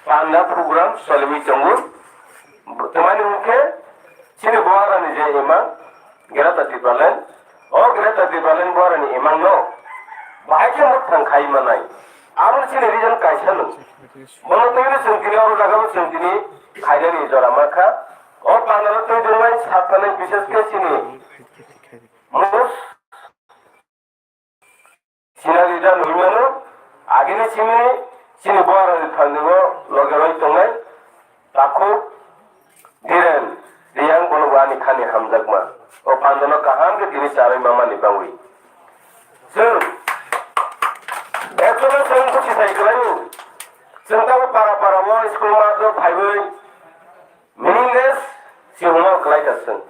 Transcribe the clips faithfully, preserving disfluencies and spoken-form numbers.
panda program choliwi tongo. Tamani hwnkhe chini Bubagrani je imang Greater Tipraland, o Greater Tipraland Bubagrani imangno bahai khe mwthang khai manai. Abo chini region kaisa no. Bono twi chwng tini oro jaga bo chwng tini khainani jora mankha. O pandano twi dungmani saknani bishesh khe chini mus Sinari da nungmano, agini simini, sini Bubagrani phanjino loge roi tongnai, takhuk, Dhiren, Riyang bono bo ani khani hamjakma. O phanjino kaham khe tini charwi mamani bagwi. Chwng, actually chwng buchi sai kwlaio. Chwng tamo para para o school math o phaiwi, meaningless, si hwnma kwlai kha chwng.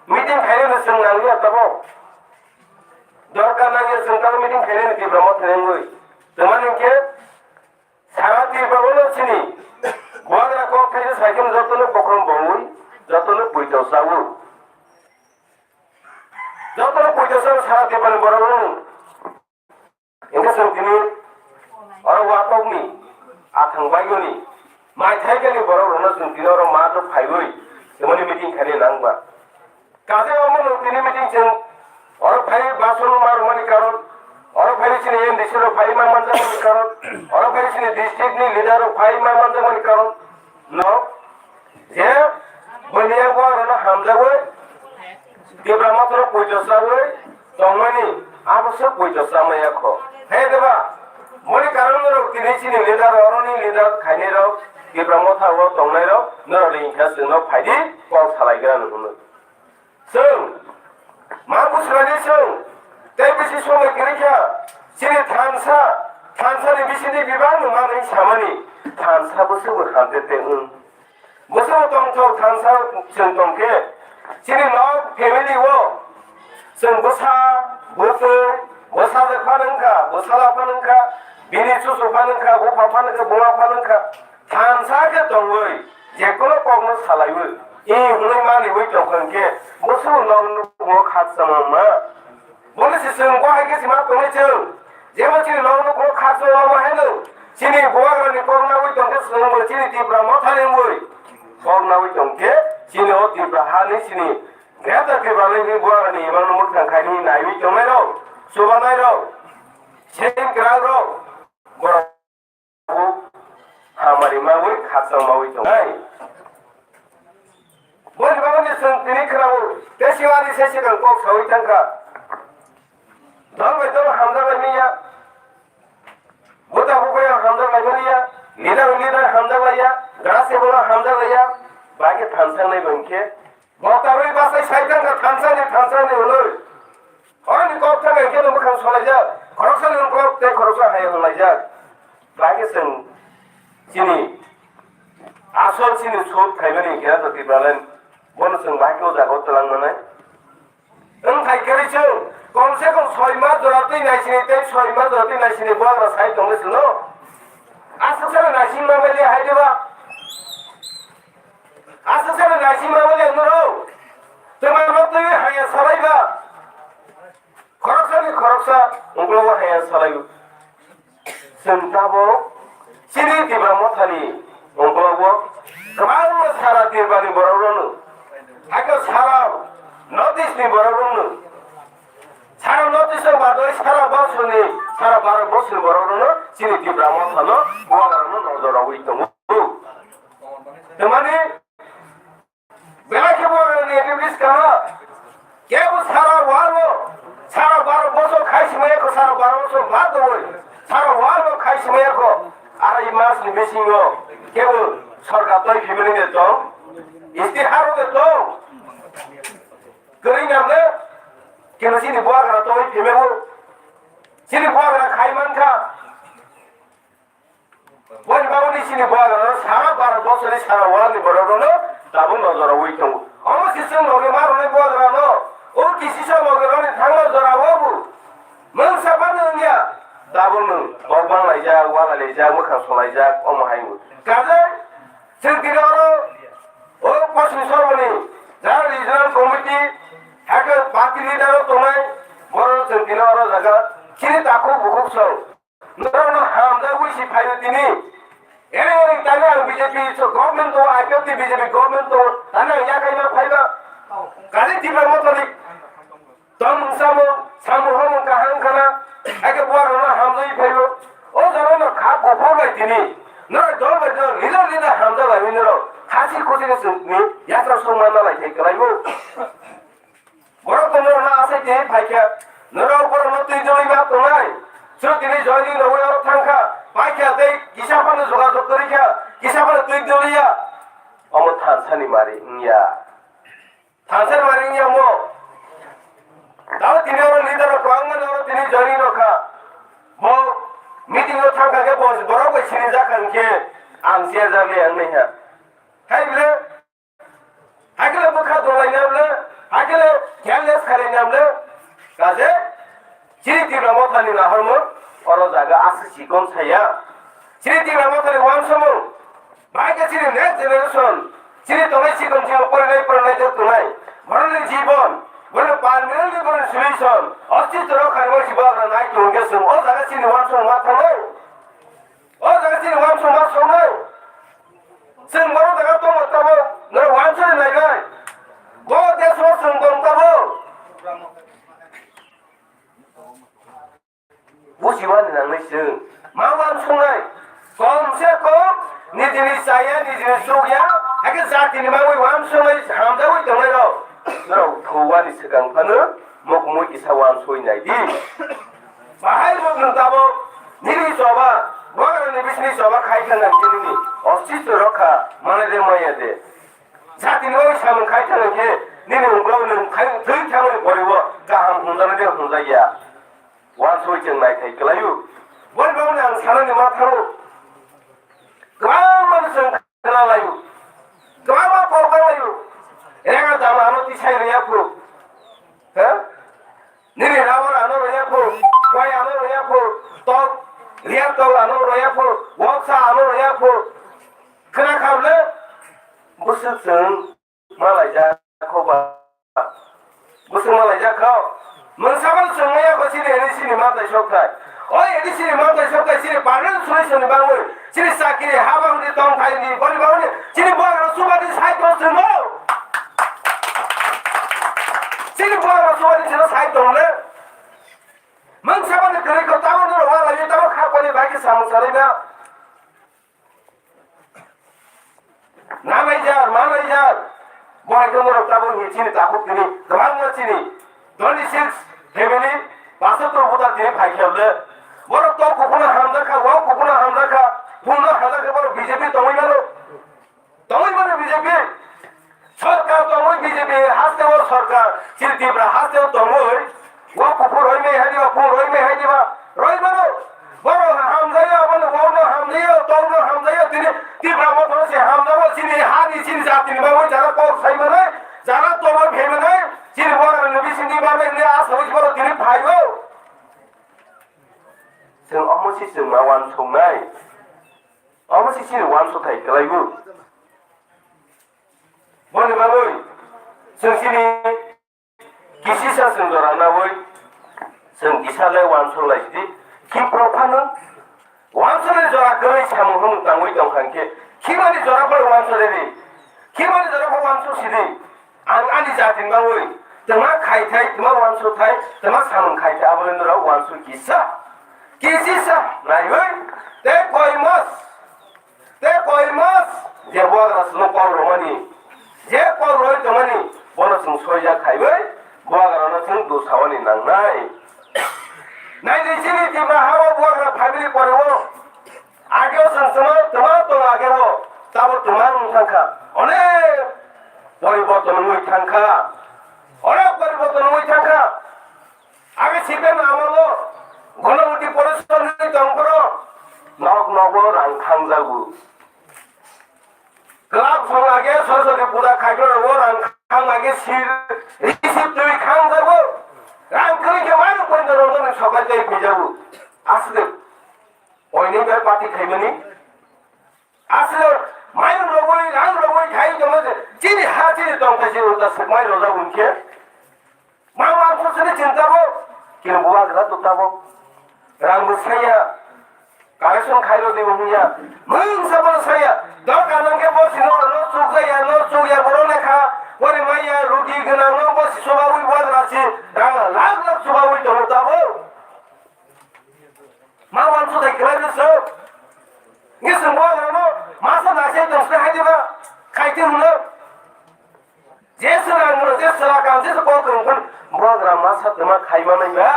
Meeting khainani chwng nangliya tabo. Dorkar nangya chwng tamo meeting khainani Tipra Motha ni wngwi. Tamani hwnkhe sara Tipra o chini Bubagra kok khaisa sai khe jotono bokhorok bongwi, jotono poito chawi. Jotono poito chawi sara Tipra ni borok rok. Hwnkhe chwng tini oro watokni athang baigoni maithai kani borok rokno chwng tini oro math o phaiwi tamani meeting khainani nangba. Kaisa omo nwng tini meeting chwng oro phai bason ma rwmani karon, oro phai chini M D C rok phai ma manjakmani karon, oro phai chini district ni leader rok phai ma manjakmani karon no je bwniya bo aro no hamjawi Tipra Motha no poito chawi tongmani abo se poito chamaya kho. Hai deba moni karon rok tini chini leader oro ni leader khainai rok Tipra Motha o tongnai rok norok ni hwnkhe chwng no phaidi kok salai gra no hwnwi. Chwng ma bwswlani chwng tei bisi somoi kwrwi kha chini thansa, thansa ni bisingni bibang no manwi samani thansa bwswk bo hamjak tei wng. Bwswk tongthok thansa chwng tongkhe chini nok family o chwng bwsa, bwtwi, bwsajwk phano wngkha, bwsala phano wngkha, bini chuchu phano wngkha, bupha phano wngkha, buma phano wngkha. Thansa khe tongwi, jekono kokno salaiwi, i hwnwi maniwi tongkha hwnkhe, bwswk nok nukhungo khakchangma ma? Bono se chwng bo hai khe se ma tongnai chwng. Jebo chini nok nukhungo khakchangma ma haino, chini Bubagrani kok nawi tongkhe chwngbo chini Tipra Mothani wngwi kok nawi tongkhe, chini o Tipra hani chini Greater Tipraland ni Bubagrani imangno mwkhang khainwi naiwi tongnairok, chubanairok, sengkrakrok, borok hamari mawi khakchang mawi tongnai. Boni bagwi chwng tini khwnao, tei siwani se swkang kok sawi thangkha. Dol bai dol hamjak lai manya, buta buphai hamjak lai manya, leader leader hamjak laiya, grassroots hamjak laiya, bai khe thansa wngnai bo hinkhe. Bo tarwi bachai sai thangkha thansa ni, thansa ni hwnwi. Oroni kok thang hinkhe no mwkhang solaijak, khoroksa ni kok tei khoroksa hai hwnlaijak. Bahai khe chwng chini asol chini sut khaimani Greater Tipraland, bono chwng bahai khe o jaga o twlang manai. Wng khai kwrwi chwng kom se kom soi mas jora twi naisini tei soi mas jora twi naisini bubagra sai tongwi chwngno. Aswk sano naising ma bai le hai de ba. Aswk sano naising ma bai le norok. Twma no twi haya salai ba. Khoroksani khoroksa ungklogo haya salaio. Chwng tabuk chini Tipra Mothani ungklogo kwbangma sara Tiprani borok rokno, hakhe sara North East ni borok rokno, sara North East ni badwi sara Bharat ni, sara Bharat borok ni borok rokno chini Tipra Mothano bubagra rokno nojor rogwi tongo. Tamani Belai khe bo negative list kama. Kebo sara world o, sara baro bosor khai simaya kho, sara baro bosor bad doi. Sara world o khai simaya kho. Arai mas ni bisingo kebo sorkar toi phimani de tong. Istihar o de tong. Kering namle kebo sini buagra toi phimebo. Sini buagra khai mankha. Boni bagwi chini bubagrano sara Bharat borsoni sara world ni borok rokno tabuk nojor rogwi tongo. Omo se chwng logi ma rwnai bubagrano o kisisa logi rokni thangma jora o bo mungsa phano wngya. Tabuk nwng kok bang laijak, uana laijak, mwkhang solaijak, omo hai wng. Kajai chwng tini oro o Kochni Sormoni jara regional committee hakhe party leader o tongnai borok chwng tini oro jaga chini takhuk bukhuk song. Norokno hamjagwi si phaio tini. Ere ere tani ang P so government to, I P F T B J P government to, tani ang yakai ma phaiba. Kali Tipra Motha ni tong samung, samung hamung kaham khana, ake buar na hamjai phaibo. O jaro no kha kuphur bai tini. Nora dol bai dol, leader leader hamja bai nora. Khasi khusi ni sung ni, yasra sung ma na lai thai kalai bo. Borok to norokno asai twi phai kha, norok borokno twi dwlwi ma tongnai. Chwng tini joining rwui aro thang kha, pai kha tei kisa phano jogajog kwrwi kha, kisa phano twi dwlwi ya. Omo thansani mari wng ya. Thansani mari wng ya omo. Tamo tini oro leader rok kwbangma ni oro tini joining rw kha. Bo meeting o thang kha khe bo borok bai siringjak kha hwn khe ang chair jak le ang nai ha. Hai bile. Hakhe bwkha dolainamle, hakhe careless khailainamle, kaje chini Tipra Mothani nahormung oro jaga aswk chikon saya. Chini Tipra Mothani uansukmung, bahai khe chini next generation, chini tongnai chikon chikon porinai porinai jwk tongnai, borokni jibon, borokni permanently borokni solution, ostitw rok khairokma si bagra nai tongwi khe chwng o jaga chini uansukmung ma thango. O jaga chini uansukma songnai. Chwng borok jaga tongo tabuk, norok uansukni naibai. Bo deso chwng tong tabuk. Bujiwani nangnai chwng. Ma uansuknai. Kom se kom nijini chaya, nijini chukya, hakhe jatini bagwi uansuknai hamjagwi tongnairok. Norok thuwani swkang phano mokmui kisa uansukwi naidi. Bahai bo nwng tabuk nini choba, bubagrani bisingni choba khai thangna khe nini ostitw rokha manai de maya de. Jatini bagwi samung khai thangna khe nini uklok nwng khai thwi thangmani poribo kaham hwnjaknai de hwnjakya. Uansugwi chwng naithai kwlaio. Boni bagwino ang sanani ma thango. Kwbangma no chwng khna laio. Kwbangma kok tang laio. Rega dam ano tisai rwya phuru. Ha? Nini rabar ano rwya phuru. Kwai ano rwya phuru. Tok, riyar tok ano rwya phuru. Woksa ano rwya phuru. Khna kha bwle. Bwswk chwng. Malaijak kho ba? Bwswk malaijak kho? Mungsa bo chwngmaya kho chini A D C ni mantai sokthai. O A D C ni mantai sokthai chini permanent solution ni bagwi chini chakiri haba hwnwi tongthai ni boni bagwi chini bubagra subadi sai tong chwngno. Chini bubagra subadi chwngno sai tong le. Mungsa boni kwrwi kho tamo nini wala ye tamo kha koni bai khe samung salai na. Nalaijak, manaijak. Bo hai khe norok tabuk ni chini takhuk tini kwbangma chini twenty six family pasatro voter tini phai khe le. Borok to kuphurno hamjakha, o kuphurno hamjakha, phunno hamjakha borok B J P tongwi mano. Tongwi mano B J P. Sorkar tongwi B J P haste o sorkar, chini Tripura haste o tongwi, o kuphur roi mei hai diba, phung roi mei hai diba, roi mano. Borok hamjaio, abono wokno hamjaio, tokno hamjaio, tini Tripura Motha se hamjao, chini hani, chini jatini bagwi jara kok sai manai, jara tongwi phai manai, chini borokni bisingni bagwi hwnwi aswk borok tini phaio. Chwng omo se chwng ma uansuknai, omo se chini uansukhai kwlaibu. Boni bagwi chwng chini kisisa chwng jora nawi chwng kisa le uansuk lai sidi, khiprok phano uansukni jora kwrwi samung hwnwi tangwi tong kha hwnkhe, khimani jora phano uansuk redi, khimani jora phano uansuk sidi. Ang ani jatini bagwi twma khai thai, twma uansuk thai, twma samung khai thai, abo le norok uansuk kisa, kisisa naiwi tei koi mas. Tei koi mas je bubagra chwngno kok rwmani, je kok rwui tongmani, bono chwng soijak khaiwi bubagrano chwng dusawani nangnai. Naidi chini Tripura ha-o bubagra family pore-o. Age-o chwng chwngno twma tongo age-o, tabo twma wng thangkha. Onek poriborton wngwi thangkha. Onek poriborton wngwi thangkha. Age C P M amolo Ganamukti Porishad hinwi tong phoro nok nogo rang thangjago. Club song age Saraswati puja khai phoro rang thang age si receive twi thangjago. Rang kwrwi khe mano poito rok ni sokai tei phijago. Aswk oini bai party khaimani. Aswk mairung rogwi, rang rogwi khai tongma je, chini ha chini tongthai se ulta swk mai rojak hwnkhe. Ma uansuk sini chinta bo, kini bubagra tuta bo. Rang bo saya, collection khai rw di bo hwnya. Mungsa bo saya, dorkar Tama khaimani ba?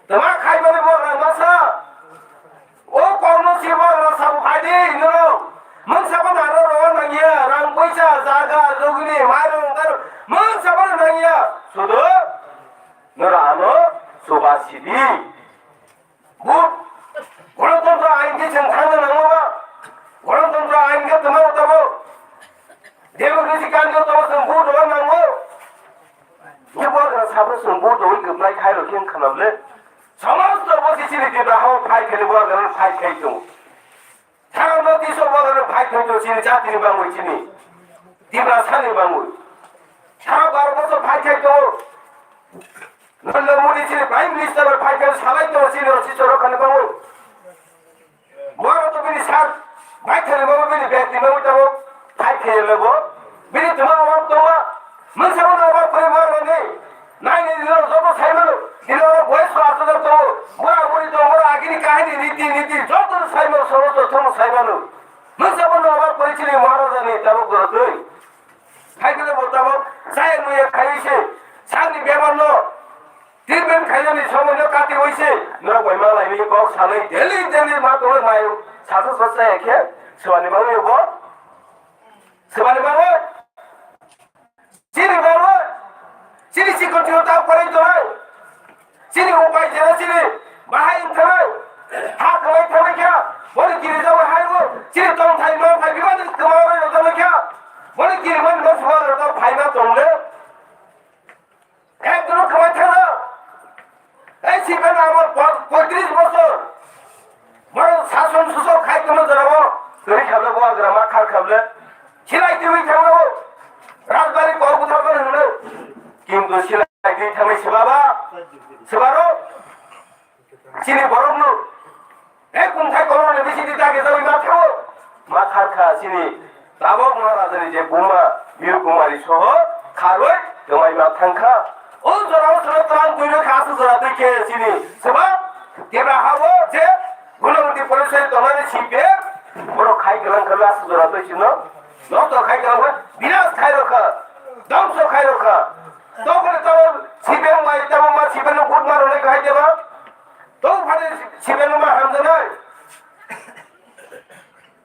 Tama khaimani bo rang masa? O kokno si bo rang sabu phaidi norok. Mungsa bo naro ro nangya, rang poisa, jaga, rugni, mairung, dar, mungsa bo nangya. Sudo, nora ano, suba sidi. Vote, Ganatantro ain khe chwng thangna nango ba? Ganatantro ain khe twmao tamo? Democracy country o tamo chwng vote rwna nango? Khe bo rwna sabo chwng vote rwui kwplai khai rw khe wngkha na bwle? Somosto bo si chini Tipra hao fight khaini bo rwna fight khai tongo. Sara North East o bo rwna fight khai tongo chini jatini bangwi chini Tiprasani bangwi. Sara Bharat borso fight khai tongo. Narendra Modi chini Prime Minister bai phai khe salai tongo chini o sisoro khani bangwi. Boro to bini sar bai thani bangwi bini bag ni bangwi tongo. Phai khe le bo. Bini tuma obab tongo. Mungsa bo obab kori bo nani. Nai ni dino joto sai mano. Dino oro boys ko ato tongo. Bora bori tongo. Bora agini kahini riti niti joto sai mano. Somosto thomo sai mano. Mungsa bo obab kori chini Maharajani tabuk dorotoi. Khaikhe bo tabok chaya muya khaiwi se sakni bebak no treatment khainani somoino katiwi se norok bai ma lainwi kok sanwi daily daily ma tongwi mai sasa sasa chaya khe swbani bagwi bo swbani bagwi chini bagwi chini chikon chikon ta poroi tonai. Chini upai jera chini bahai wngkha, ha kwlai thangwi kha, boni kiri jagwi hai bo, chini tongthai mangthai bibani kwmao rwjagwi kha, boni kiri mani no suwa rwjak phaima tongle. Ek dino kwmai thangna, ei sipen amo po-, poitris bosor. Borok sason susok khai tongma jorao twi khable bo agra ma khar khable. Silai twi thanglo. Rajbari kok buthar bar hwnlo. Kintu silai twi thangwi sibaba. Sibaro. Chini borokno. Ei kungthai kolokni bisingtwi dagi jawi ma thango. Ma khar kha chini. Tabok Maharajani je buma Biru Kumari soho kharwi twmai ma thangkha. O jorao sono twlang twino kha aswk jora twi khe chini swba Tipra hao je Gunaguti Police tongnani C P M borok khai gwnang kha aswk jora twi chino nosto khai gwnang kha binas khai rokha dongso khai rokha. Tokoni tabo C P M bai tabo ma C P M no vote ma rwnai khai deba. Tong phani C P M no ma hamjanai.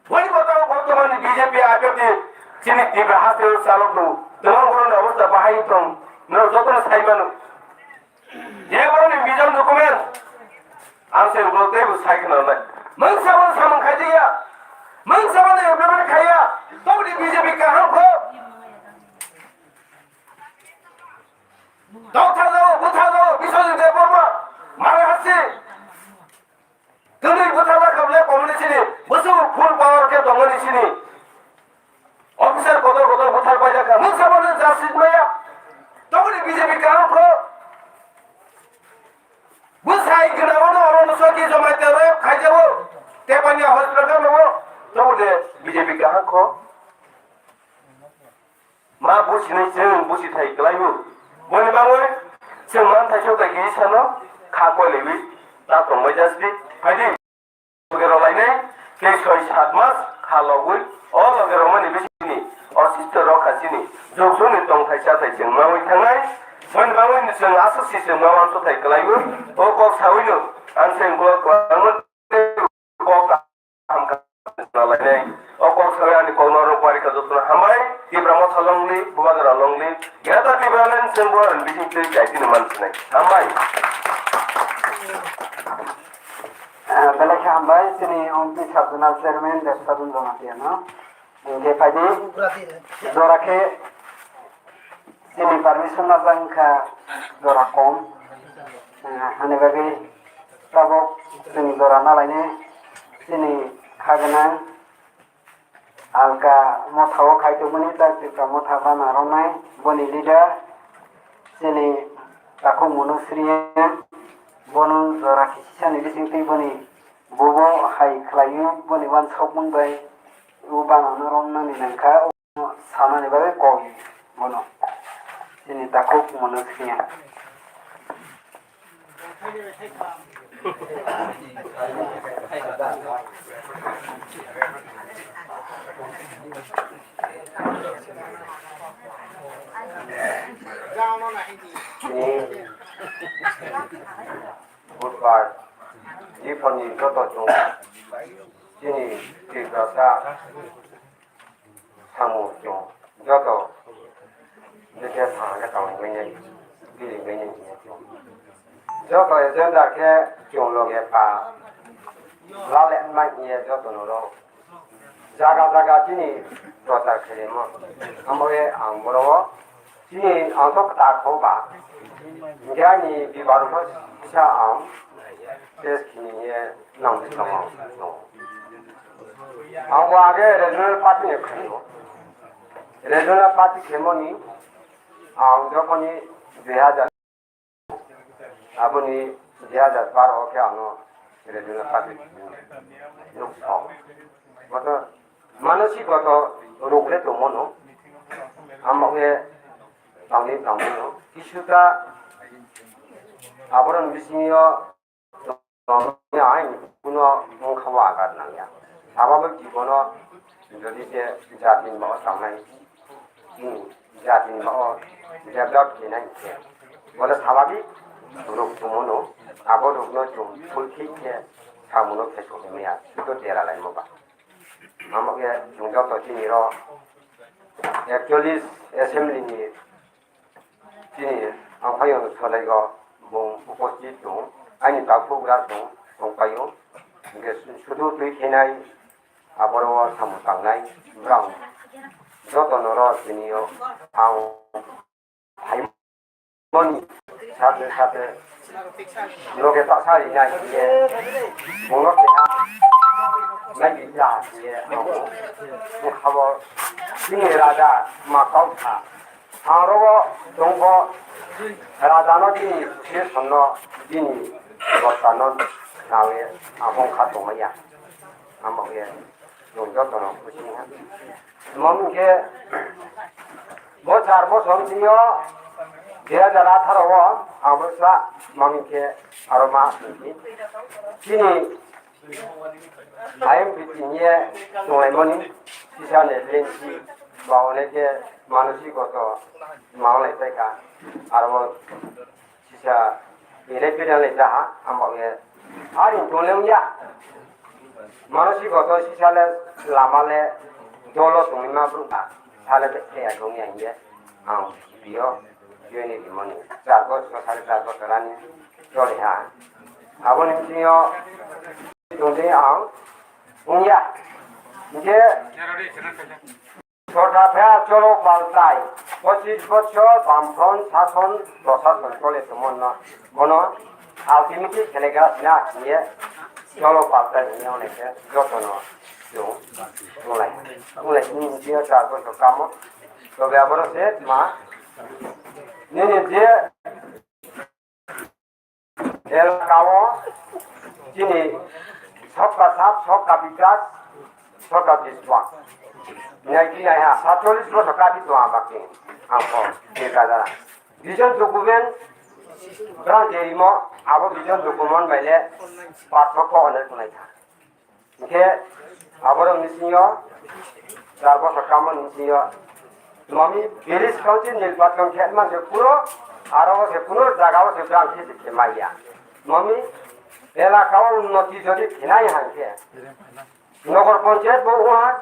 Boni botao bortomani B J P I P F ni chini Tipra haste chalok no tongma boroni obostha bahai tong no jotono sai mano. Je boroni vision document ang se ulo teibo sai khna nai. Mungsa bo samung khai ya. Mungsa bo implement khai ya. Toboni B J P kaham kho. Dok thajao, butharjao, Biswajit Debbarma, mare hasi. Twnwi bwtharna kha bwle community sini, bwswk full power khe tongmani sini. Officer kotor kotor bwthar paijak kha, mungsa bono justice maya. Tongmani B J P kaham kho. Bwsai gwnangmano oro no soki jomai tero khaijao. Tepanya hospital kha nogo. Tongmani B J P kaham kho. Ma businai chwng busithai kwlaio. Boni bagwi chwng manthai sothai khe sano kha koilawi ta tongbai jasdi. Phaidi loge rok lainai tei soi sat mas kha logwi o loge rok mani bisingni o sister rok kha chini jokjokni tongthai chathai chwng maui thangnai. Boni bagwi chwng aswk si chwng ma uansukthai kwlaio. O kok sawino ang chwng kok kwlangma kok kaham kha lainai. O kok sawi ani kok norok bari kha jotono hambai. Tipra Motha longli, Bubagra longli, Greater Tipraland chwng bo ani bising twi kaitini man sinai. Hambai. Ah, belai kha hambai chini ompi sub zonal chairman Debsadhan Jamatia no. Hingke phaidi jora khe chini permission najak wngkha jora kom. Eh, hani bagwi tabok chwng jora nalaini chini kha gwnang alka motha o khai tongmani tak Tipra Motha bana rwnai boni leader chini takhuk Manoj Reang bono jora kisisani bisingtwi boni bubo hai khlaio boni uansukmung bai o bana no romnani nangkha. Sanani bagwi kok bono. Chini takhuk Manoj Reang. Chini Toni joto chwng chini Tiprasa samung chwng joto bikhe sahakhe tongmani, bini bini joto agenda khe chwng loge pa lale wngmani joto norok. Jaga jaga chini prochar khlaimo. Amo e ang boro chini ang to kta kho ba. Hinkhe ani bibar kho kisa ang test khini ye nang tong ang. Ang bo age regional party ni khaio. Regional party khemoni ang jokhoni dui hajar Aboni dui hajar baro o khe ano regional party nuk thok. Boto manosikgoto rok le tongmano. Amo khe tangni tangmano. Kisuta aboroni bisingo tongmani aini kuno wngkha o agar nangya. Sababok jibono jodi se jatini bago tangnai. Hmm, jatini bago develop khainai hinkhe. Bole sababik rok tongmano, abo rokno chwng fulfill khe samuno khe sokmaya, sudo dera laimo ba. Amo khe chwng joto chini ro ekchollis assembly ni chini ang phaiyung solaigo bung uposthit tongo, aini bagbugra tongo, tongpaio. Hinkhe sudu twi khenai, aboro samung tangnai, borok jotono ro tini o ang phaimani sate sate loge tasa rinai hiye, bono keha nai ya hiye, ang bukha bo chini raja ma kau kha. Ang rogo tongkho, rajano bini sesonno bini bostano nawi abong kha tongmaya. Amo khe chwng jotono kuching ha. Tamo hwnkhe bo char bosor singyo dui hajar atharo o ang bwsa mami khe aro ma chini I M P T ni tonglaimani sisa ni lensi ba oneke manosikgoto ma onglai paikha. Aro sisa ene pidal ni jaha amo ye ari tonglang ya. Manosikgoto sisa le lama le dolo tongma bruk ba sale be ya tong ya hinge ang B J P o join ni mani char bosor sare char bosor ani choli ha. Aboni bisingo tongdi ang wngya. Hinkhe sorkar phe cholo paltai, pochis bochor bamfront sason prosason chole tongmano, bono ultimately khelegra sina hiye cholo paltai hiye oneke jotono chwng tunglai tunglai chini bisingo char bochor kamo. Tobe aboro se ma nini je elakao chini sabka sath, sabka bikas, sabka bishwas. Nai di nai ha, satchollis bosor kati to ang bakti ang ko, de kadara. Vision document, brang jerimo, abo vision document bai le pathok ko onek nai tha. Hinkhe aborok ni singyo char bosor kamani singyo mami village council nirbachon khe man se kuro aro se kuro jaga o se brang khe se khe maya. Mami elaka o unnoti jodi khinai hangkhe nogor panchayat bo wngha,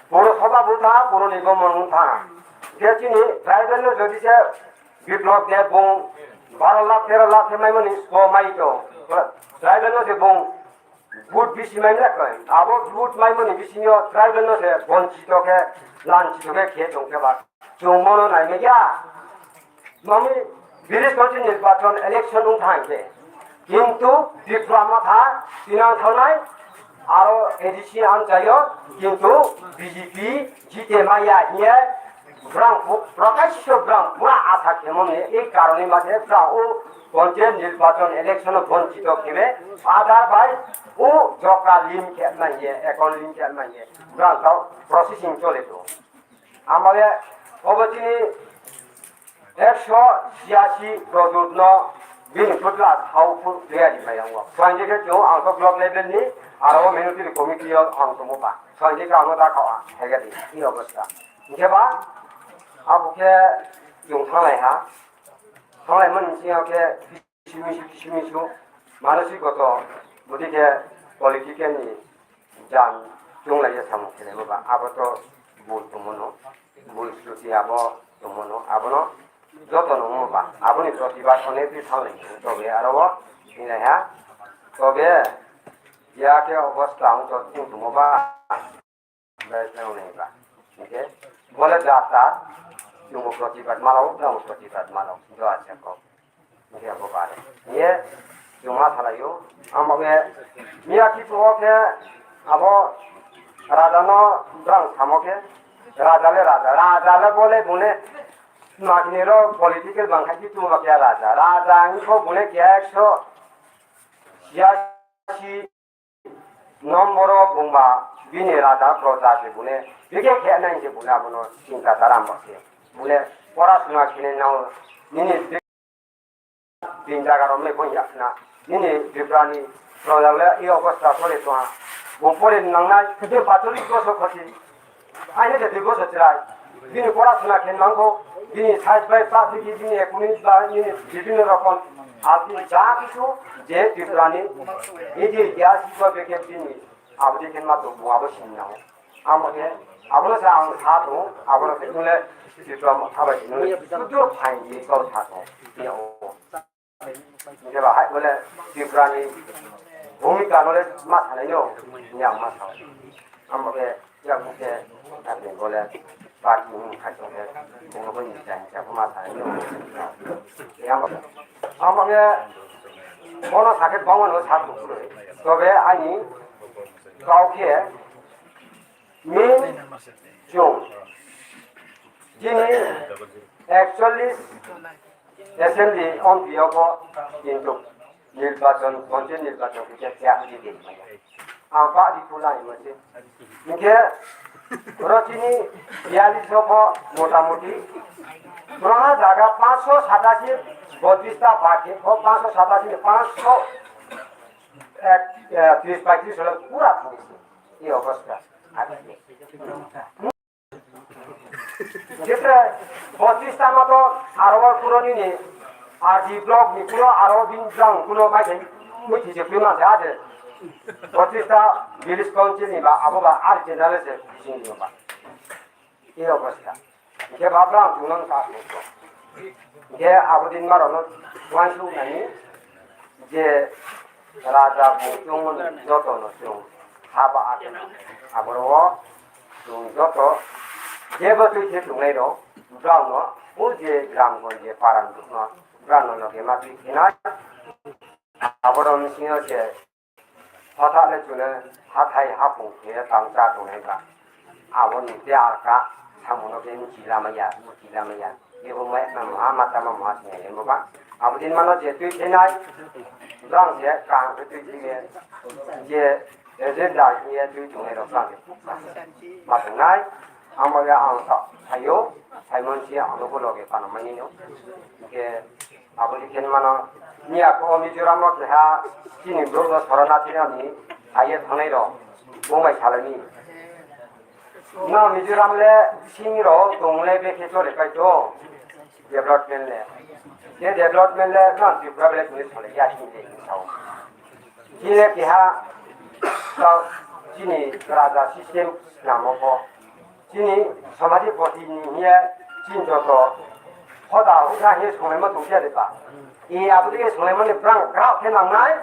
puro soba bo tha, puro ni bo mon tha. Khe chini tribal no jodi se Biplop de bung baro lakh tero lakh khe maimani so mai to. Tribal no se bung Vote bisi maimya koi. Abo vote maimani bisingo tribal no se bonchito khe, lanchito khe khe tongkhe ba. Chwng mono naimaya. Mami village council nirbachon election wng thang khe. Kintu Tripura motha tinang thangnai aro A D C amchaio kintu B J P jite maya hiye. Brang bu-, Prakash Sisho brang pura asa khemoni, ei karoni mathe brang o panchayat nirbachon election o bonchito khebe, otherwise o jokra lim khe manye, account lim khe manye, brang tao processing chole to. Amale obo chini ekso chiyasi product no bini putla hau phu tiyari mai yango. Swanjike chong ang to block level ni, aro o military committee o ang to mo ba. Swanjike ang ta khawa, hegadi, i obostha. Hinkhe ba, abo khe chwng thanglai ha. Thanglai mani singha khe kisisu, kisisu, Manosigoto, bwtwi khe political ni jang chwng lai samung khlaima ba, abo to bul tongmano, bul sruti abo tongmano, abono joto no wngma ba, aboni protibad onek di thang lai, tobe aro o hinlai ha, tobe ya khe obostha wng to tong tongma ba, bai tong nai ba, hingke bole jata chwngbo protibad malao, nangbo protibad malao, do acha kok. Hingke abo bare. Ye, chwngma salaio. Amo khe, miya kiphilgo khe, abo raja no brang samo khe, raja le raja, raja le bole bune, makni ro political bangkha ki chwngma khe raja, raja wngkho bune khe ekso siyasi nomboro bungba bini raja proja se bune, bike khe nai se bune abono chinta dara amo se. Bune pora suna khine nao nini Tin jaga rok le bo yakna. Nini Tripura ni projak le e obostha sori tongha. Bo pore nangnai, khe pacholis bosor khoti. Aini je dui bosor chwrai. Bini pora suna khe nangkho, bini side by public, bini economic ba, bini bibhinno rokom. Aboni ja kichu je Tripura ni, e je ya sibo beke bini. Aboni khe ma to bo abo sinna. Amo khe, abono se ang sa tongo, abono se nule Tripura motha bai nule sudur phaini kok sa tongo. Ni o. Jeba hai bole Tripura ni bhumika nule ma sanai no, ni ang ma sa. Amo khe, ya khe, ya khe bole party ni khai tongo, bono bo ni jani ja ma sanai no. Ya amo khe, bono sakhe bangma no sa tongo. Tobe ani kau khe, Min chwng. Chini ekchollis assembly on piyoko kintu nirbachon, panchayat nirbachon khe kya di de. Ang pa di pulai mase. Hingke oro chini biyallis joko motamoti. Oro ha jaga paanch sho satasi botris ta baki, o paanch sho satasi ni paanch sho ek, eh, tris paitris holo pura thangsi. Ei obostha. Jepre pochis ta moto aro puro nini R D block ni puro aro bin jang kuno maithai muithi se pima se ade. Pochis ta village council ni ba abo ba ar general se sing ni ba. Ei obostha. Hingke ba brang chwng nang sa se. Hingke abo din ma rok no uansuk nani je raja bo chwng joto no chwng ha ba a abo ro chwng joto je bo twi se chwng nai rok brang no o je gram gon je para no brang no loge ma twi se nai abo ro msing yo se Hotha le chwle hathai haphung khe tang cha tongnai ba. Aboni te alka samuno khe muchi lamaya, muchi lamaya. Ebo mai ma moha mata ma moha sinai le mo ba. Abodin mano je twi thinai. Brang je kaham khe twi thine. Je agenda hiye twi tongnai rok brang je. Ma tongnai. Amo ya ang sa sayo. Saimon si ang logo loge panamani no. Ke Aboni khe mano, miya ko Mizoram o keha chini borok no sorana tini ani aye thangnai rok, bo bai salani. No Mizoram le sing rok tong le bekhe chole kai to development le. Je development le no Tripura le tuni sole ya sing de sao. Chini keha, ta, chini raja system namo ko. Chini samajik boti ni hiye chini joto hoda hukha hiye songlaima tongkhe de ba. E abo de songlaima ni brang grao khe nangnai.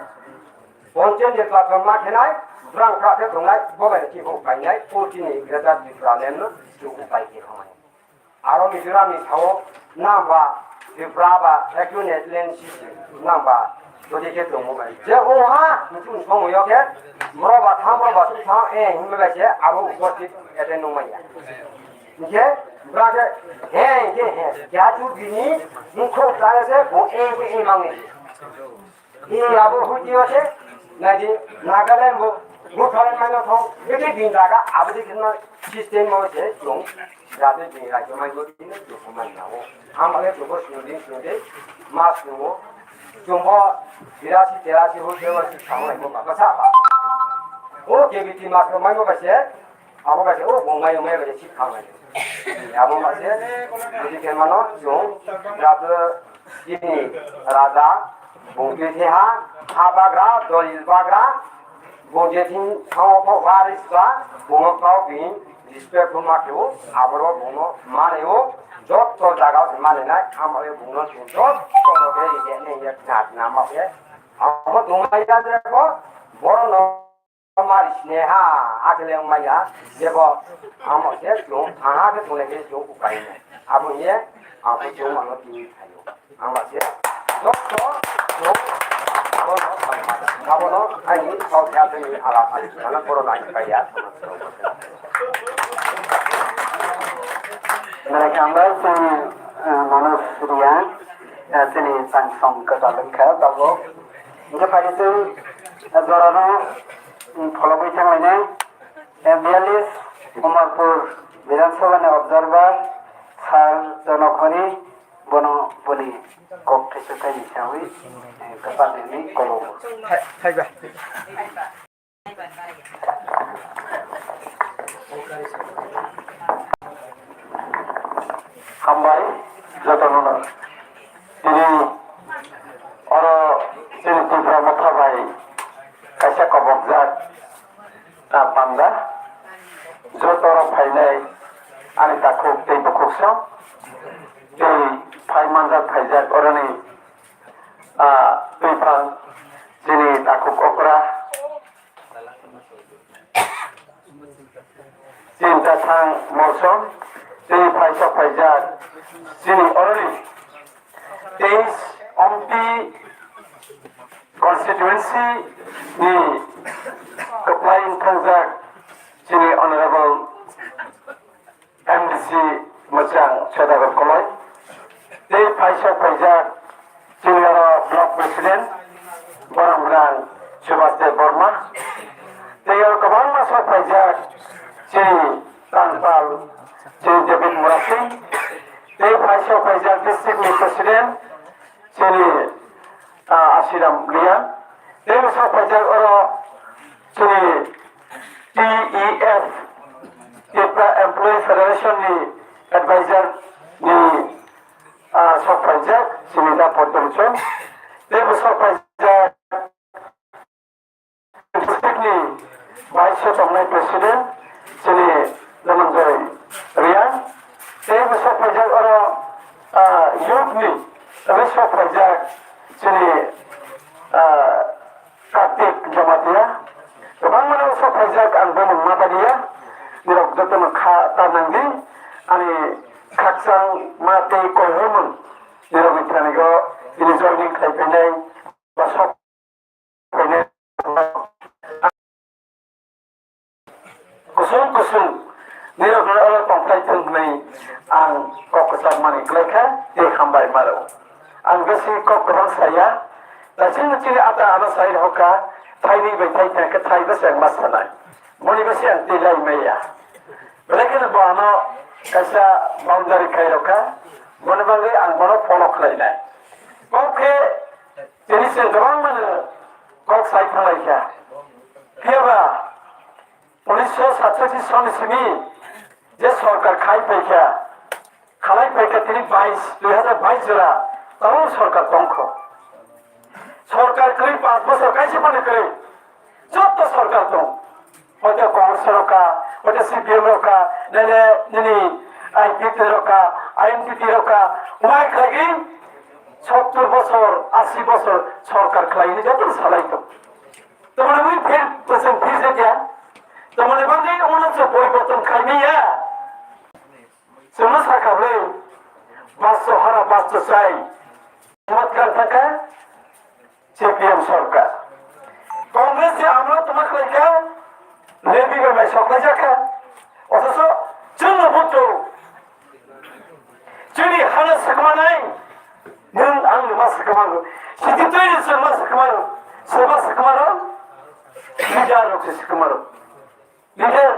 Bonchen je platform ma khenai, brang grao khe tongnai, bo bai ki bo painai, o chini Greater Tripura Land no chu upai khe khamani. Aro Mizoram ni sao nang ba Tripura ba Union Land System nang ba jodi khe tongmo bai. Je o ha muchung song yo khe bro ba tham bro ba sung tham e hin bai se abo uposthit ete nung maya. Hingkhe bra khe he hingkhe he ya tu bini mukho ta se bo e e mang e. Ni abo huti ase, nadi Nagaland bo, bo thang mano thong, bete din jaga, abo de kena system mo se chung, jate din rajo mai bo din chung man na o. Am ale chung bo sung din sung de, mas chung bo, chung bo birasi terasi ho se wa si thang lai mo ba sa ba. O ke biti mas ko mai mo ba se, Abo bai se, o, bo mai, mai bai se, sik kha mai. Abo bai se, bidi khe mano, chwng, jatwi, chini, raja, Bung twi thwi ha, ha bagra, dolil bagra, bung je thing thangok kok waris ba, bungo kau bini respect bo ma khe o, aboro bungo mane o, jotto jaga o mane nai, amo e bungno chung jotto no khe ye ne ye na na ma khe, amo dungai da je ko, boro no. Mari sine ha, akele wng maya, jebo, amo se chung, aha ke tunai ke chung upai ne. Abo ye, ako chung ano tini thayo. Ang ba se, dok dok, chung, abo no, abo no, ani, kau kya tini ala, ani, ana koro na kaya. Nai kambal sini, eh, Manoj Riya, eh, sini sang song kata lengkha, tabok. Hingke phaidi chwng, eh, jorano, mm, phologwi thanglainai, eh, biyallis Umarpur Bidhan Sabha ni observer Sir Jonokhori bono boni kok thaichukthai ni sawi, eh, kwchak nini kologo. Hambai jotono no. Tini oro chini Tipra Motha bai kaisa kobokjak, ah, panda. Joto oro phainai ani takhuk tei bukhuk song. Tei phai manjak phaijak oroni, ah, twiphang chini takhuk okra. Chini tathang mosong, chini phaisok phaijak, chini oroni teis ompi constituency ni kwplai wngthangjak chini honorable M D C Mwchang Sodagar Koloi, tei phaisok phaijak chini oro block president borok gwnang Subhas Deb Borma, tei oro kwbangma sok phaijak chini Tangpal, chini David Murasing, tei phaisok phaijak district ni president chini, ah, Asiram Lian, tei bwswk phaijak oro chini T E F, Tipra Employee Federation ni advisor ni, ah, sok phaijak chini da Poddom Chong, tei bwswk phaijak district ni vice tongnai president chini Dhananjoy Reang, tei bwswk phaijak oro, ah, youth ni tei bwswk phaijak chini, ah, Kartik Jamatia, kwbangma no bwswk phaijak ang bumung ma taniya, nirok jotono kha ta nangdi, ani khakchang ma tei koihormung nirok ni thani go tini joining khai phainai bwswk Kusung kusung nirok no oro tongthai thung hwnwi ang kok kwcham mani kwlai kha tei hambai maro. Ang besi kok kwbang saya, naising chini ata ano sai rokha, thaini bai thai thang khe thai bwswk ma sanai. Moni besi ang tei lai maya. Belai kheno bo ano kaisa boundary khai rokha, moni bagwi ang bono follow khlainai. Kok khe Tini chwng kwbangmano kok sai thanglaikha. Phiyaba unisho satchoti soni simi je sorkar khai paikha, khalai paikha tini bais, dui hazar bais jora tabuk sorkar tongkho. Sorkar kwrwi panch bosor kaisa phano kwrwi, joto sorkar tong. Hoito Congress rokha, hoito C P M rokha, nene nini I P F T rokha, I N P T rokha, wngma khlaiwi sottor bosor, asi bosor sorkar khlai hwnwi joto salai tong. Tamoni wi phir, bwswng phir se kya? Tamoni bagwi uno se poriborton khlai manya? Chwngno sakha bwlwi, basso hara basso chai. Chamatkar thangkha, C P M sorkar. Congress ni amlo tongma khlaikha, levy bai mai soklaijak kha. Othocho chwngno buto, chini hano swkmanai, nwng angno ma swkmano. Siti twi ni chwng ma swkmano, soba swkmano, leader rok se swkmano. Leader,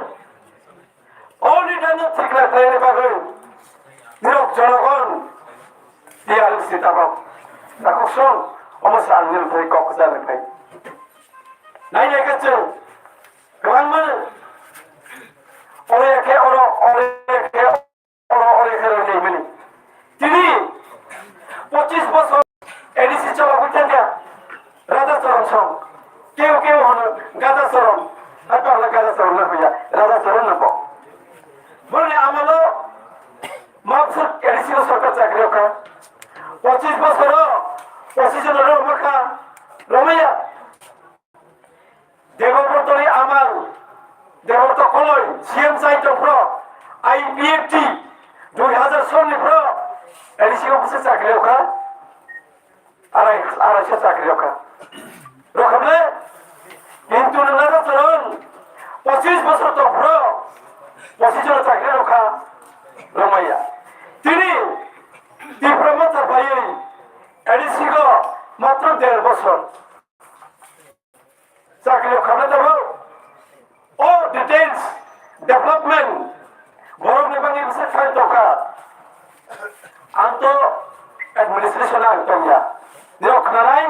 o leader no thikna khlaina bagwi nirok jonogon T R M C tabok. Takhuk song, omo se ang nini thai kok kwchar ni phai. Nai nai khe chwng kwbangma oro ya khe oro, oro ya khe oro, oro ya khe oro ya khe oro ya khe. Tini pochis bosor A D C chologwi thangkha. I P F T dui hazar sonni phro A D C o bwswk chakri rokha, arai, arai se chakri rokha. Rokha bole, kintu nwng naga chwrwng pochis bosor tong phro, pochis jona chakri rokha, romaya. Tini Tipra Motha phaiwi A D C go matro der bosor. Chakri rok khamna tabuk. O details, development, borok ni bagwi bwswk khai tongkha. Ang to administration ang tongya. Nirok khnanai,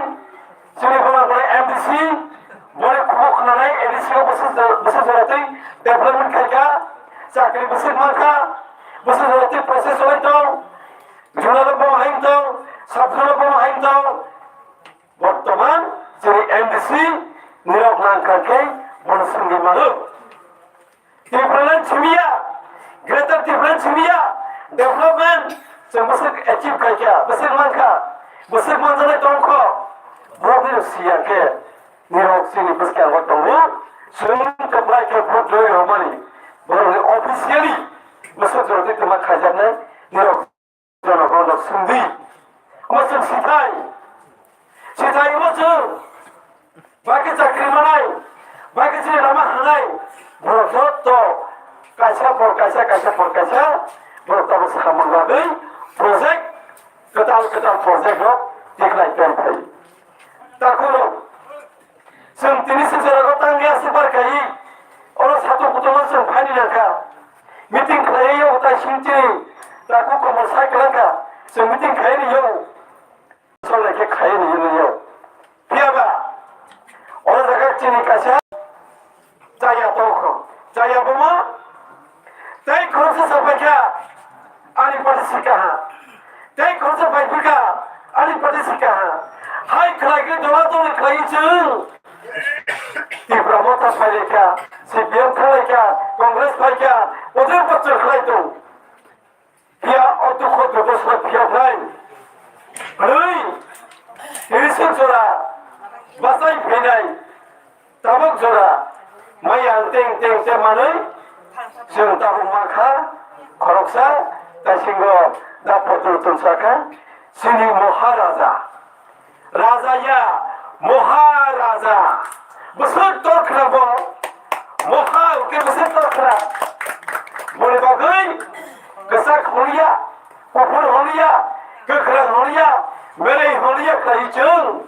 chini borok borok M D C, borok khubuk khnanai, A D C o bwswk jora, bwswk jora twi development khaikha, chakri bwswk mankha, bwswk jora twi process oi tong, juna rok bo hai tong, sub zone rok bo hai tong. Bortoman chini M D C nirok nangkha khe bono swngwi mano. Tipraland simiya, Greater Tipraland simiya, development chwng bwswk achieve khaikha, bwswk mankha, bwswk manjaknai tongkho. Borok nirok siya khe nirok chini bwskango tongo. Chwng kwplai khe vote rwi rwmani borokni officially bwswk jordi kwma khaijaknai nirok. Jonogono sungdi. Omo chwng sithai. Sithai omo chwng. Baki chakri manai. Baki chini lama hanai. Borok joto kaisa por kaisa, kaisa por kaisa. Borok tamo samung bagwi project, kwtal kwtal project rok tiklai tong phai. Takhurok. Chwng tini se jora go tang ya se bar kai. Oro sato kutono chwng phani nangkha. Meeting khlai yo tai sing chini. Taku komor sai kwlangkha. Chwng meeting khlai ni yo. Sole khe khlai ni yo. Phiya ba. Oro jaga chini kaisa. Chaya tongkho. Chaya bomo. Tei khoroksa sapai kha. Ani party sika ha. Tei khoroksa bai phika. Ani party sika ha. Hai khlai khe dola doli khlai chwng. Tipra Motha phailaikha, C P M phailaikha, Congress phaikha, odre bachar khlai tong. Phiya o dukho dukho sra phiya khlai. Hwnwi, tini suk jora bachai phainai, tabuk jora maya teng teng te manwi, chwng tabuk mankha, khoroksa, taisingo da potul tungsakha, chini Maharaja. Raja ya, Maharaja. Bwswk torkhra bo. Moha hwnkhe bwswk torkhra. Boni bagwi kwchak holiya, kuphur holiya, kwkhwrang holiya, belai holiya khlai chwng.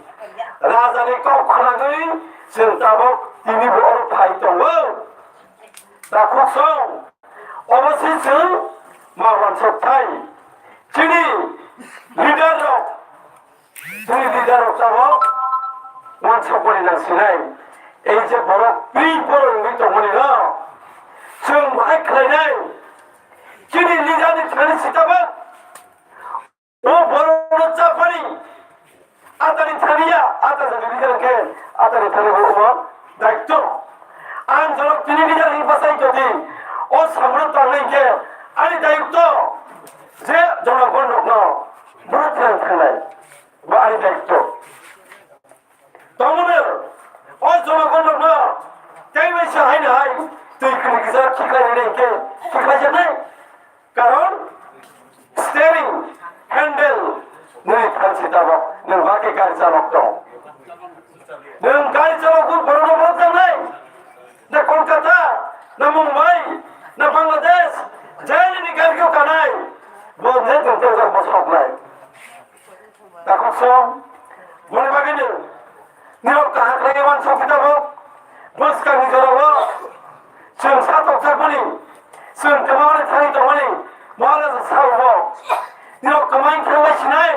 Raja ni kok khwnagwi chwng tabuk tini bo oro phai tongo. Takhuk song, obo se chwng ma wansok thai. Chini leader rok Chini leader rok tabuk wansok boni nang sinai. Ei je borok pri borok wngwi tongmani no. Chwng bahai khlainai. Chini leader ni thani si tabuk. O borok no chapani. Atani thani ya, ata jani leader khe, atani thani bo omo daityo. Ang jorok tini leader ni bachai todi. O samung tangnai khe, ani daityo. Je jonogon rok no. Borok thang thangnai. Bo ani daityo. Tamoni o jonogon rokno tei bai se hai hai twi kwrwi kisa khiklai rwdi hinkhe khiklai jaknai. Karon steering handle nini phansi tabok nwng ba khe gari chalok tong. Nwng gari chalok borokno borok jaknai. Na Kolkata, na Mumbai, na Bangladesh, jai nini gari khe kanai. Bo ne tong tong jak bo soknai. Takhuk song, boni bagwi no, nirok kaham khlaiwi wansok khe tabuk, bwskangni jorao chwng sa tokjakmani, chwng kwmani thani tongmani, Maharaja sao bo, nirok kwmai thangbai sinai,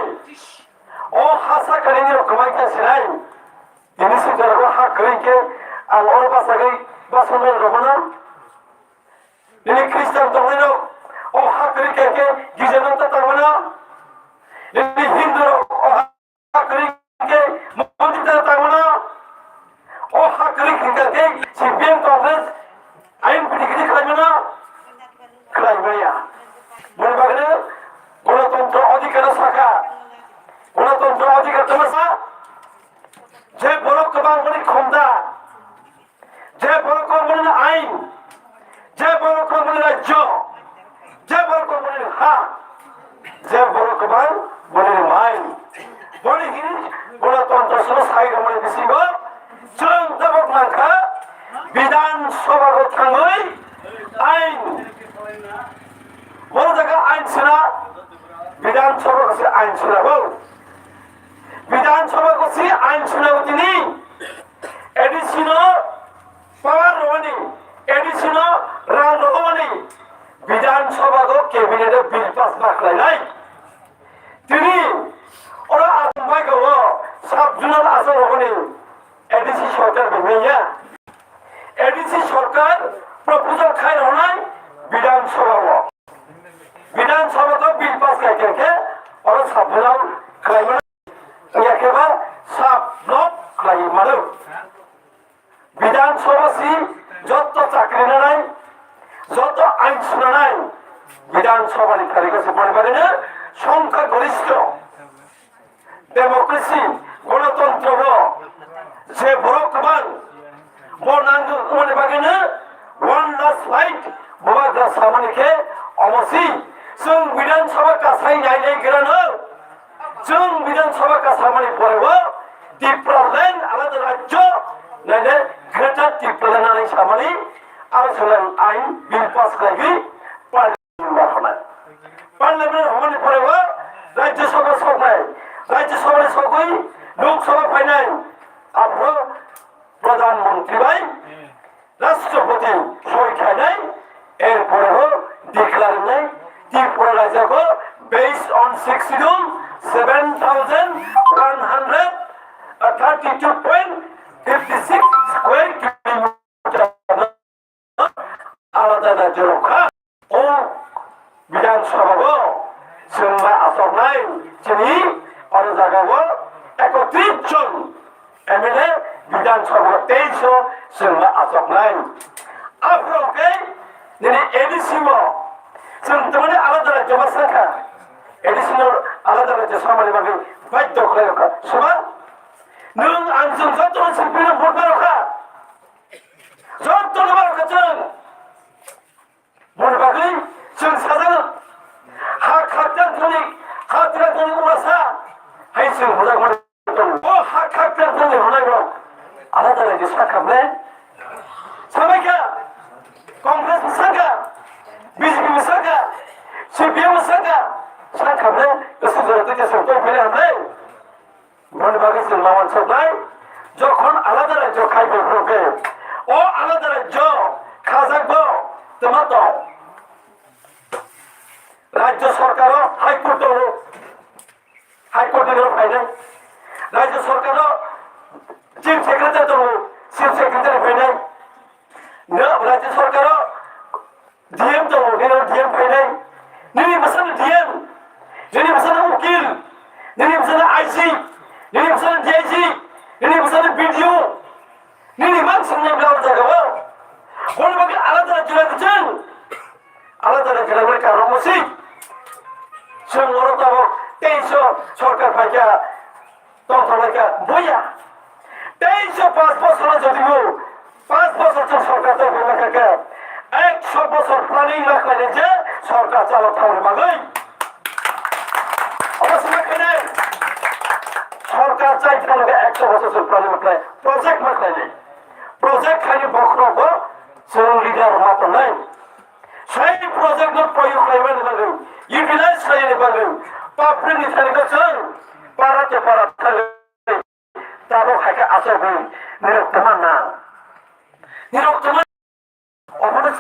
o ha sakani nirok kwmai thang sinai, tini se jorao ha kwrwi khe ang oro bachagwi bachangmani rwmano, nini Christian tongmani rok o ha kwrwi khe khe girja no ta tangmano, nini Hindu rok o ha kwrwi khe mondir ta tangmano, o ha kwrwi khe khe C P M Congress I N P T kwrwi khlaimano, khlai maya. Boni bagwi Ganatantro Adhikar sakha, Ganatantro Adhikar tongsa, je borok kwbang boni khonda, je borok kwbang boni ain, je borok kwbang boni rajyo, Je borok kwbang boni mai. Boni hini Ganatantro sono sai rwmani bisingo chwng tabok nangkha Bidhan Sabha o thangwi ain. Bo jaga ain suna, Bidhan Sabha o se ain suna bo. Bidhan Sabha o se ain suna bo tini A D C no power rwmani, A D C no rang rwmani, Bidhan Sabha o cabinet o bill pass ma khlainai. Tini oro aswk bai kha o sub zonal aswk rwmani A D C sorkar bai manya. A D C sorkar proposal khai rwnai Bidhan Sabha o. Bidhan Sabha o bill pass khai khe oro sub zonal khlaimani. Yakhe ba sub block khlai mano. Bidhan Sabha si jotto chakri nanai, jotto ain sunanai, Bidhan Sabha ni thani ko se boni bagwi no songkha goristho democracy, gonotontro o je borok kwbang bo nang wngmani bagwi no one last fight bubagra samani khe omo si chwng Bidhan Sabha kasai nai nai gra no. Chwng Bidhan Sabha kasamani pore o Tipraland alada rajyo naile Greater Tipraland nani samani aro solang ain bill pass khlaigwi Parliament o rwnai. Parliament o rwmani pore o Rajya Sabha soknai, Rajya Sabha ni sogwi Lok Sabha phainai, aphuru Pradhan Mantri bai Rashtrapati soi khainai, er pore o declare wngnai Tripura rajya o based on sixth schedule seven thousand one hundred thirty-two point fifty six square kilometer alada rajya rok kha. O Bidhan Sabha o chwng ma achoknai chini oro jaga o ekotris jon M L A Bidhan Sabha o teis o chwng ma achoknai. Aphuru khe nini A D C o chwng tamani alada rajya ma sakha, A D C no alada rajya samani bagwi baidhyo khlai rokha. Suba nwng ang chwng joto no sipino vote ma rokha, joto no ma rokha chwng. Boni bagwi chwng sajak ha khakchang thani, ha twlang thani uasa hai chwng hwnjak mani tongo. O ha khakchang thani hwnjak rok alada rajyo sakha ble? Samaikha? Congress bo sakha, B J P bo sakha, C P M bo sakha, sakha ble? Kwswk jora twi kwswk tong phai hamle? Boni bagwi chwng ma uansuknai, jokhon alada rajyo khai bo phuru khe, o alada rajyo khajak bo twma tong. Rajyo sorkaro High Court tongo, High Court ni phainai. Rajyo sorkaro Chief Secretary tongo, Chief Secretary phainai. No, Rajya Sarkar o D M tongo, nini D M phainai. Nini bwsano D M, nini bwsano ukil, nini bwsano I C, nini bwsano D I G, nini bwsano B D O, nini mang swngnai bwla o jaga o. Boni bagwi alada jora kwchwng, alada jora bai karon mosik. Chwng oro tabok teis o sorkar phaikha. Tongthoknai kha, boya. Teis o panch bochor o jodi bo panch bochor chwng sorkar tongthoknai kha khe, ekso bochor planning ma khlainai je sorkar chalo thangni bagwi. Omo se ma khlainai? Sorkar chai thangno khe ekso bochor chwng planning ma khlai, project ma khlainai. Project khaini bokhorok bo chwng leader ma tongnai. Sai project no proyog khlaimani bagwi, utilize khlaimani bagwi, public ni thani khe chwng para to para thangwi tabok hai khe achugwi nirok tongma nang. Nirok tongma omono chwng